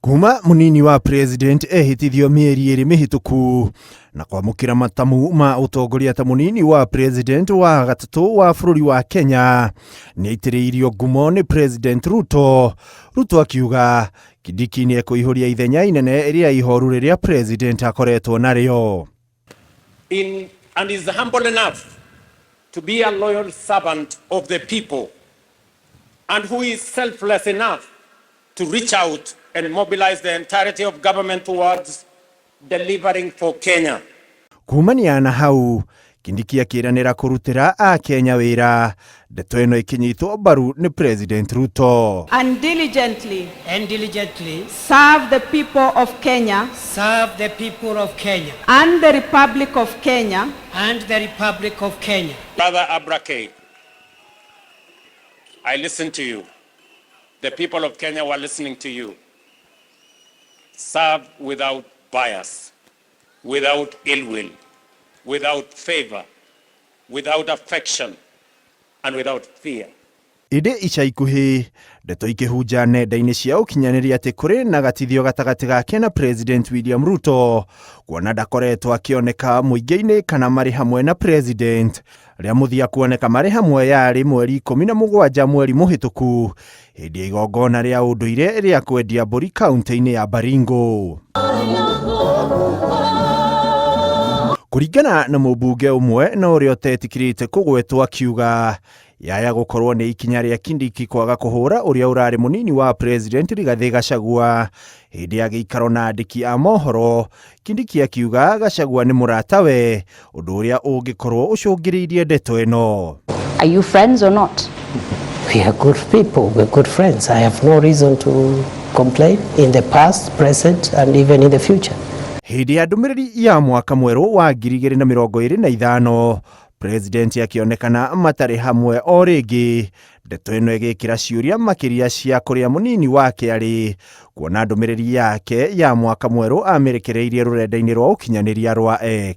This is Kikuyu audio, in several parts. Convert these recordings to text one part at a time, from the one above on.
Kuma mũnini wa president ehĩtithio mĩeri ĩrĩ mĩhĩtũku na kwamũkĩra matamu ma ũtongoria ta mũnini wa president wa gatatũ wa bũrũri wa Kenya, nĩ aitĩrĩirio ngumo nĩ President Ruto. Ruto akiuga Kindiki nĩ ekũihũria ithenya inene rĩa ihoru rĩrĩa president akoretwo narĩo. In and is humble enough to be a loyal servant of the people and who is selfless enough to reach out and mobilize the entirety of government towards delivering for Kenya. Kumania na hau, Kindiki akĩranĩra kũrutĩra Akenya wĩra, ndeto ĩno ĩkĩnyitwo mbaru nĩ President Ruto. And diligently and diligently serve the people of Kenya serve the people of Kenya and the Republic of Kenya and the Republic of Kenya. Brother Abrake, I listen to you. The people of Kenya were listening to you. Serve without bias, without ill will, without favor, without affection, and without fear. Ĩndĩ ica ikuhĩ, ndeto ikĩhunja nenda-inĩ cia ũkinyanĩria atĩ kũrĩ na gatithio gatagatĩ gake na President William Ruto, kuona ndakoretwo akĩoneka mũingĩ-inĩ kana marĩ hamwe na President. Rĩa mũthia kuoneka marĩ hamwe yarĩ mweri 17 mweri mũhĩtũku, hĩndĩ ya igongona rĩa ũndũire rĩa kwendia mbũri kaunti-inĩ ya Baringo. Kũringana na mũmbunge ũmwe na ũrĩa ũtetĩkĩrĩte kũgwetwo akiuga yaya gũkorwo nĩ ikinya rĩa Kindiki kwaga kũhũra ũrĩa ũrarĩ mũnini wa President Rigathĩ Gachagua. Hĩndĩ ya gĩikaro na andĩki a mohoro, Kindiki akiuga Gachagua nĩ mũratawe, ũndũ ũrĩa ũngĩkorwo ũcũngĩrĩirie ndeto ĩno. Are you friends or not? We are good people, we're good friends. I have no reason to complain in the past, present, and even in the future. Hĩndĩ ya ndũmĩrĩri ya mwaka mwerũ wa 2025, President akĩonekana matarĩ hamwe o rĩngĩ, ndeto ĩno ĩgĩkĩra ciũria makĩria cia kũrĩa mũnini wake arĩ, kuona ndũmĩrĩri yake ya mwaka mwerũ amĩrekereirie rũrenda-inĩ rwa ũkinyanĩria rwa X.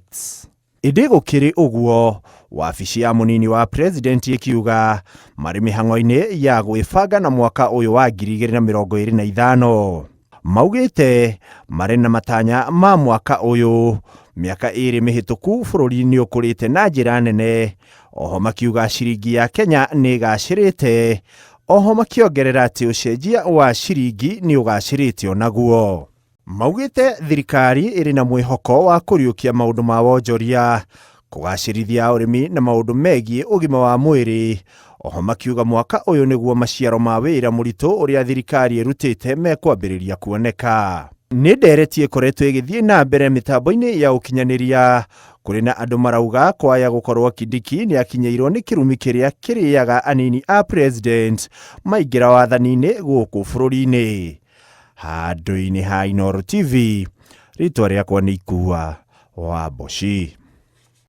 Ĩndĩ gũkĩrĩ ũguo, wabici ya mũnini wa President ĩkiuga marĩ mĩhang'o-inĩ ya gwĩbanga na mwaka ũyũ wa 2025. Maugĩte marĩ na matanya ma mwaka ũyũ. Mĩaka ĩrĩ mĩhĩtũku bũrũri nĩ ũkũrĩte na njĩra nene. Oho makiuga ciringi ya Kenya nĩ ĩgacĩrĩte. Oho makĩongerera atĩ ũcenjia wa ciringi nĩ ũgacĩrĩte onaguo. Maugĩte thirikari ĩrĩ na mwĩhoko wa kũriũkia maũndũ ma wonjoria, kũgacĩrithia ũrĩmi na maũndũ megiĩ ũgima wa mwĩrĩ. Oho makiuga mwaka ũyũ nĩguo maciaro ma wĩra mũritũ ũrĩa thirikari ĩrutĩte mekwambĩrĩria kuoneka. Nĩ ndereti ĩkoretwo ĩgĩthiĩ na mbere mĩtambo-inĩ ya ũkinyanĩria, kũrĩ na andũ marauga kwaya gũkorwo Kindiki nĩ akinyĩirwo nĩ kĩrumi kĩrĩa kĩrĩaga anini a President maingĩra wathani-inĩ gũkũ bũrũri-inĩ. Handũ-inĩ ha Inooro TV, rĩtwa rĩakwa nĩ Ikua wa Mboci.